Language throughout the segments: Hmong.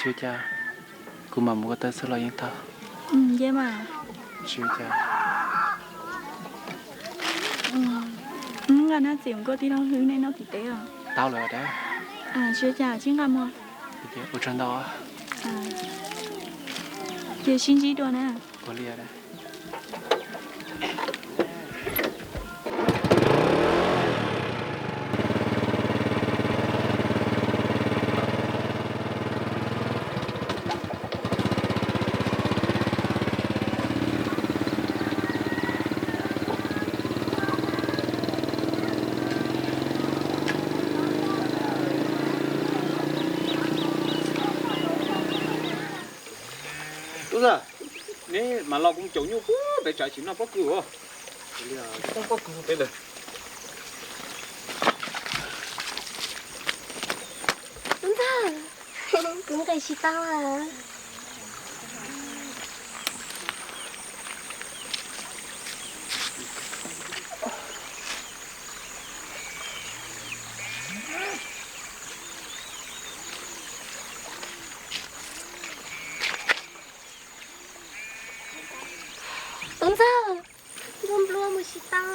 Tsis ua cas, kuv mam mus ko taw xwb los yeej tau. Tsis ua cas. Nqa na, txiv koj tij laug hlwb nej noj tim teb os. Tau lawm dab. Tsis ua cas, tsis nqa mus. Ua tsaug ntau. Ces sib ntsib dua na. Ua li. Tub Ntxawg, neb mam los kuv caum nyuj puag pem tsam tsis noj pob kws os. Noj pob kws pem lawm. Tub Ntxawg, kuv nqis tsis tau. Tub Ntxawg, nplua nplua mus tsis tau.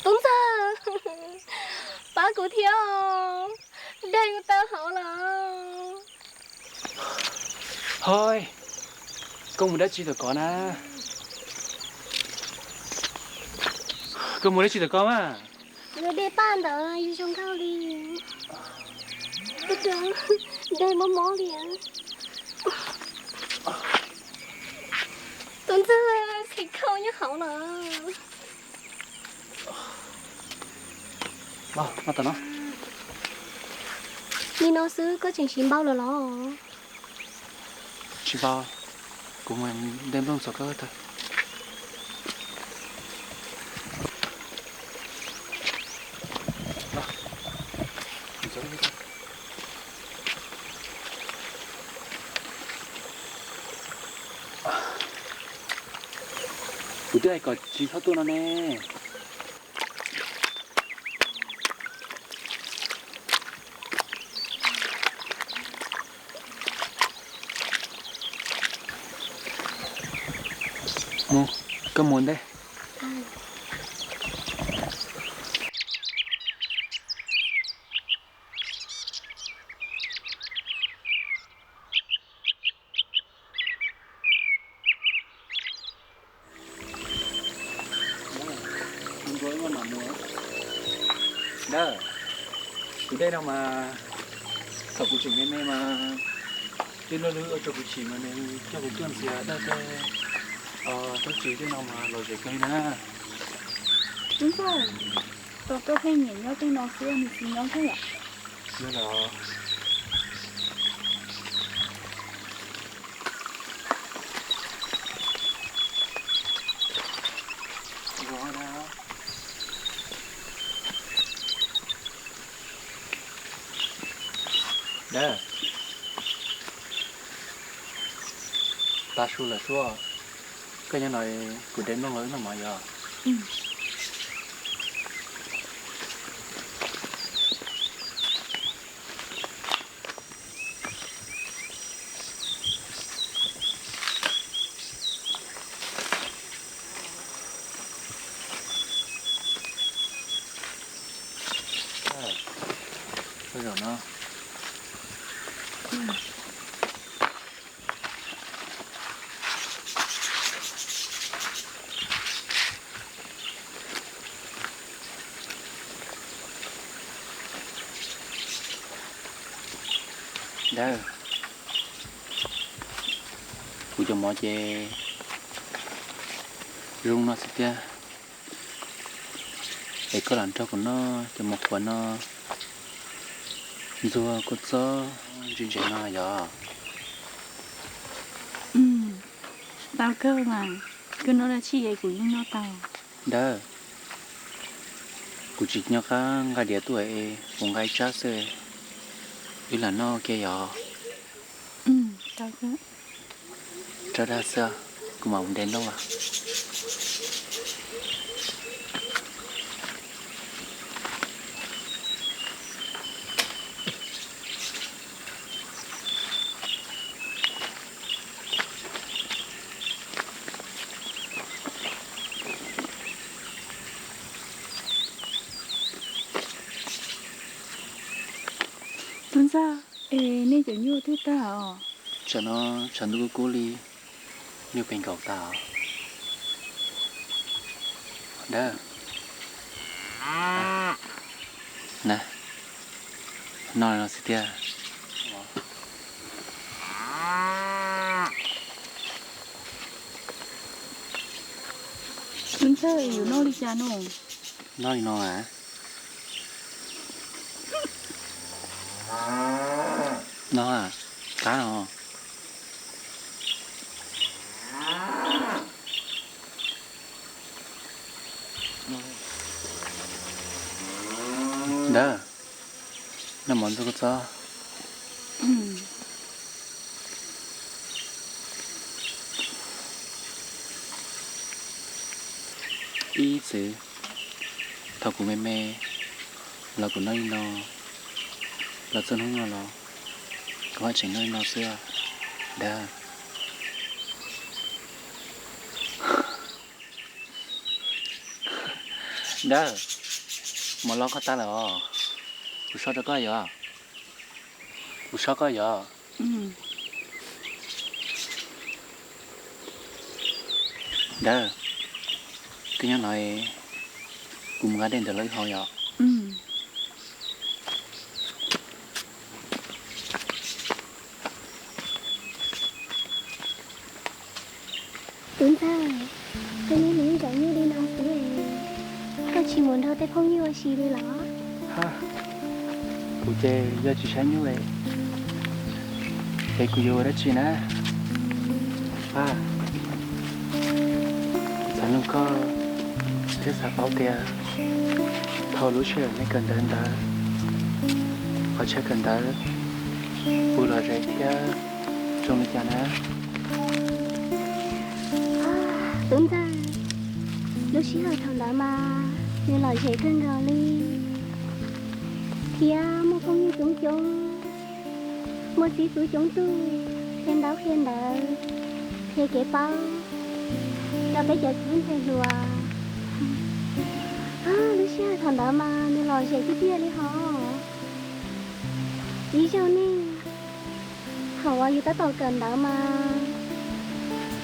Tub Ntxawg, pab kuv thiab, daig kuv tawg hauv lawm. Hos, koj mus dab tsi tom ko na? Koj mus dab tsi tom ko mas? Yus de paj ntawd yus zoo nkauj li. Daig mob mob li. Tub Ntxawg, txiv khau nyob hauv lawm. Li no xwb koj tseem tsis npau lawm los? Tsis npau, kuv mus de nplooj ntxuav koj tawg. Kuv twb hais kom tsis txhob tuaj no ne. Mus, koj mus ntej. Dab, tus dej no mas thaum kuv tseem me me mas tij laug lub ua rau kuv chim mas nws coj kuv tuaj ntxias dab tej, tab sis tej no mas lom zem kawg li na. Tub Ntxawg, tos tuaj pheej nyiam nyob tej no xwb nws tsis nyob thiab yom? Nyob los. Dab, tav su lawm suab, koj nyob no kuv de nplooj los wb noj mov yom. Zaum no, dab, kuv cov mov ces zoo no xwb tiag. Es koj lam nrog kuv noj cov mov qhuav no, Ntxuag kua txob ntse ntsev no yog? Tau kawg mas, koj noj dab tsi es kuv yeej noj tau. Dawb, kuv tsis nco qab nqa diav tuaj es kuv nqa ib tsab xwb, wb lam noj kiag yog? Rau dag xwb, kuv mam mus de noj los. Tub Ntxawg, es nej cov nyuj twb tag os? Tsam no tshav ntuj kub kub li, nyuj pes nkaus tag os. Dawb, na, noj li no xwb tiag. Tub Ntxawg, yus noj li cas no? Noj li no a. No, qab no. Dawb, noj mov ntxuag kua txob. Ib txwm thaum kuv me me los kuv noj li no, los txog hnub no los kuv haj tseem noj li no xwb. Dawb, Dawb, mov los koj tas lawm os. Kuv so rau koj yog? Kuv so koj yog? Dawb, koj nyob no, kuv mus nqa dej ntawd los wb haus yog? Tub Ntxawg, koj nyob mus ib zaug nyuj li no xwb, koj tsis mus nrog tej phooj ywg ua si li los? Kuv ces yog tsis saib nyuj es kuv yuav ua dab tsi na? Paj, kuv xav nug koj thiab xav paub tias thaum lub sij hawm nej kawm ntawv ntawd, qhov chaw kawm ntawv puas lom zem thiab zoo li cas na? Tub Ntxawg, lub sij hawm thaum ntawd mas nws lom zem kawg nkaus li, thiab muaj phooj ywg coob coob, muaj txiv tub coob tug qhia ntaub qhia ntawv, qhia kev paub rau peb cov tub ntxhais hluas. Lub sij hawm thaum ntawd mas nws lom zem tiag tiag li hos. Ib zaug nej, thaum uas yus tab tom kawm ntawv mas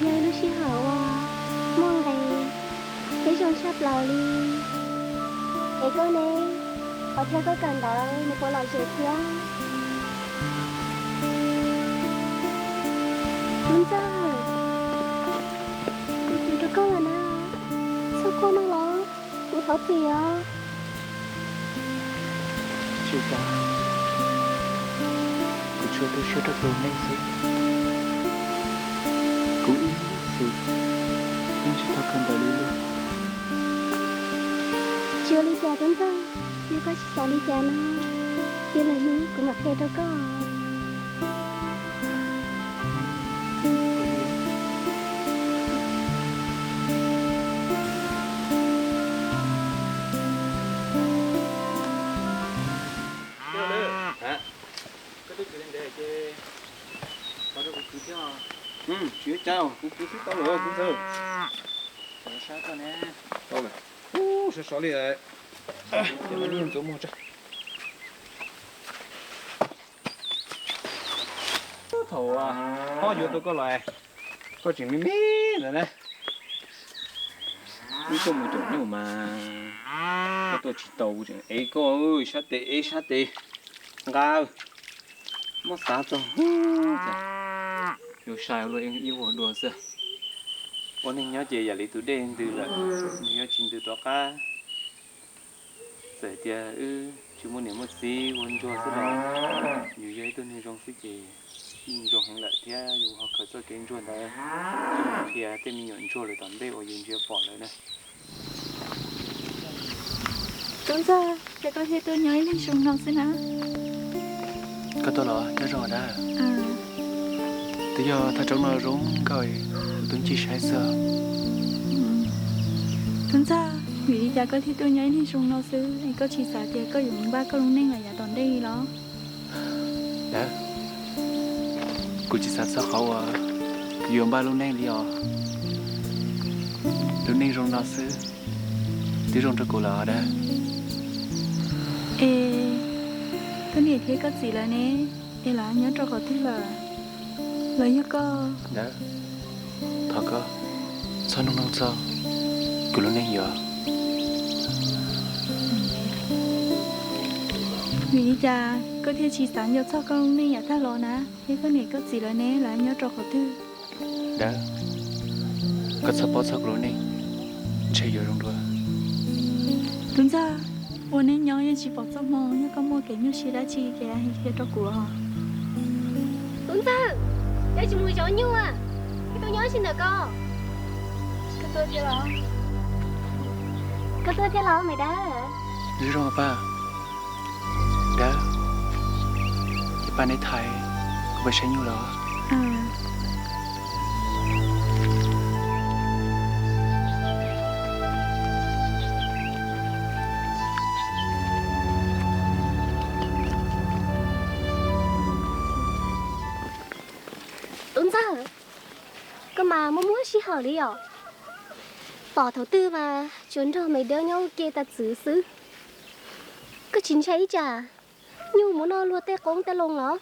yog lub sij hawm uas muaj nqis thiab zoo tshaj plaws li. Es koj ne, qhov chaw koj kawm ntawv nws puas lom zem thiab? Tub Ntxawg, kuv txiv rau koj lawm na, txhob quaj mas los, kuv thov txim os. Tsis tas, kuv tsuas tu siab rau tus neeg xwb. Kuv ib txwm yeej tsis tau kawm ntawv li lauj. Tsis ua li cas Tub Ntxawg, yog koj tsis xav li cas no, cia lwm hnub kuv mam qhia rau koj. Koj twb kwv li ntev ces thov rau kuv kwv thiab. Tsis ua cas, kuv kwv xwb tau lawm Tub Ntxawg. Sab koj ne. Tau lawm. Ub, sov sov li. Ces no ntxuav muag tso. Thaum ob yuav tau koj los, koj tseem me me ntawd na. Wb tuaj mus caum nyuj mas koj tuaj tsis tau, kuv tseem ev koj, sab tes ev sab tes nqa. Muab xav txog, yus sai luaj ib vuag dua xwb. Ua neeg nyob ces yam li tus dej ntws lawm, nws yuav tsis ntws rov qab. Txawm tias wb tsis Muaj niam muaj txiv ua ntsuag xwb los yus yog ib tug neeg zoo xwb ces yeej zoo heev lawm thiab. Yus ho khaws txoj kev ntsuag ntawd coj mus qhia tej me nyuam ntsuag lawm tom ntej uas yus ntsia pom lawm na. Tub Ntxawg, cas koj thiaj tuaj nyob ib leeg zoo no xwb na? Koj tuaj los nyob zoo dab. Twb yog thaj roob no zoo nkauj, kuv tuaj ncig saib xwb. Tub Ntxawg, vim li cas koj thiaj tuaj nyob ib leeg zoo no xwb es koj tsis xav tias koj yuav mus npaj koj lub neej lawm yav tom ntej li los? Dab, kuv tsis xav txog qhov uas yuav npaj lub neej li os. Lub neej zoo no xwb twb zoo rau kuv lawm os dab. Es koj niam thiab koj txiv lawv ne, es lawv nyob rau qhov twg lawm? Los yog koj? Dab, thov koj txhob nug noog txog kuv lub neej yom. Vim li cas koj thiaj tsis xav nco txog koj lub neej yav tag los na? Thiab koj niam koj txiv lawv ne, lawv nyob rau qhov twg? Dab, koj txhob paub txog kuv lub neej, ntshe yuav zoo dua. Tub Ntxawg, ua neej nyob yeej tsis pom txoj hmoo, yog koj muaj kev nyuaj siab dab tsi ces hais qhia rau kuv os. Tub Ntxawg, koj tsis mus zov nyuj, koj tuaj nyob sim ntawm ko. Koj tuaj thiab los, koj tuaj thiab los me dab? Zoo zoo pab. Dab, cia pab neb thaiv, kuv pab saib nyuj los. Tub Ntxawg, koj mas muaj muaj sij hawm li os. Pom thaum twg mas tsuas nrog me dab nyob ua ke tas txwv xwb. Koj tsis ntshai ib tsam nyuj mus noj luag tej qoob tej loo los?